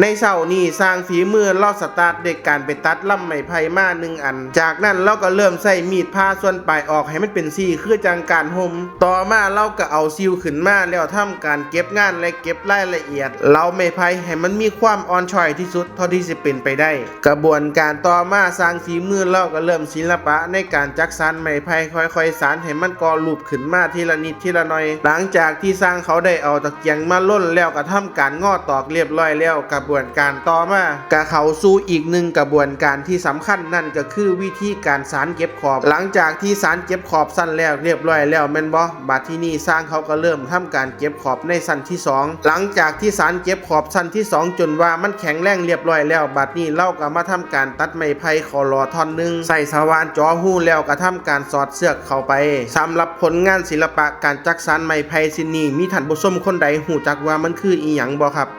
ໃນເຊົ້ານີ້ ຊ່າງຝີມືລາວສະຕາດດ້ວຍການໄປຕັດລຳໄມ້ໄຜ່ມາໜຶ່ງອັນ. ຈາກນັ້ນລາວກໍເລີ່ມໃຊ້ມີດຜ່າສ່ວນປາຍອອກໃຫ້ມັນເປັນສີ່ ຄືຈັ່ງການຫົ່ມ. ຕໍ່ມາລາວກໍເອົາສິວຂຶ້ນມາ ແລ້ວທຳການເກັບງານ ແລະ ເກັບລາຍລະອຽດເຫລາໄມ້ໄຜ່ໃຫ້ມັນມີຄວາມອ່ອນຊ້ອຍທີ່ສຸດເທົ່າທີ່ຊິເປັນໄປໄດ້. ກະບວນການຕໍ່ມາ ຊ່າງຝີມືລາວກໍເລີ່ມສິລະປະໃນການຈັກສານໄມ້ໄຜ່ ຄ່ອຍໆສານໃຫ້ມັນກໍ່ຮູບຂຶ້ນມາທີລະນິດທີລະໜ້ອຍ. ຫຼັງຈາກທີ່ຊ່າງເຂົາໄດ້ເອົາຕະກຽງມາລົນແລ້ວ ກໍທຳການງໍຕອກລຽບຮ້ອຍແລ້ວ ກະບວນການຕໍ່ມາ ກະເຂົ້າສູ່ອີກໜຶ່ງກະບວນການທີ່ສຳຄັນ ນັ້ນກໍຄືວິທີການສານເກັບຂອບ. ຫຼັງຈາກທີ່ສານເກັບຂອບຊັ້ນແລກລຽບຮ້ອຍແລ້ວແມ່ນບໍ່? ບາດທີນີ້ຊ່າງເຂົາກໍເລີ່ມທຳການເກັບຂອບໃນຊັ້ນທີສອງ. ຫຼັງຈາກທີ່ສານເກັບຂອບຊັ້ນທີສອງຈົນວ່າມັນແຂງແຮງລຽບຮ້ອຍແລ້ວ ບາດນີ້ລາວກໍມາທຳການຕັດໄມ້ໄຜ່ເຂົ້າຫຼໍ່ທ່ອນໜຶ່ງ ໃສ່ສະຫວ່ານເຈາະຮູແລ້ວກໍທຳການສອດເຊືອກເຂົ້າໄປ. ສຳລັບຜົນງານສິລະປະການຈັກສານໄມ້ໄຜ່ຊິ້ນນີ້ ມີທ່ານຜູ້ຊົມຄົນໃດຮູ້ຈັກວ່າມັນຄືອີ່ຫຍັງບໍ່ຄັບ?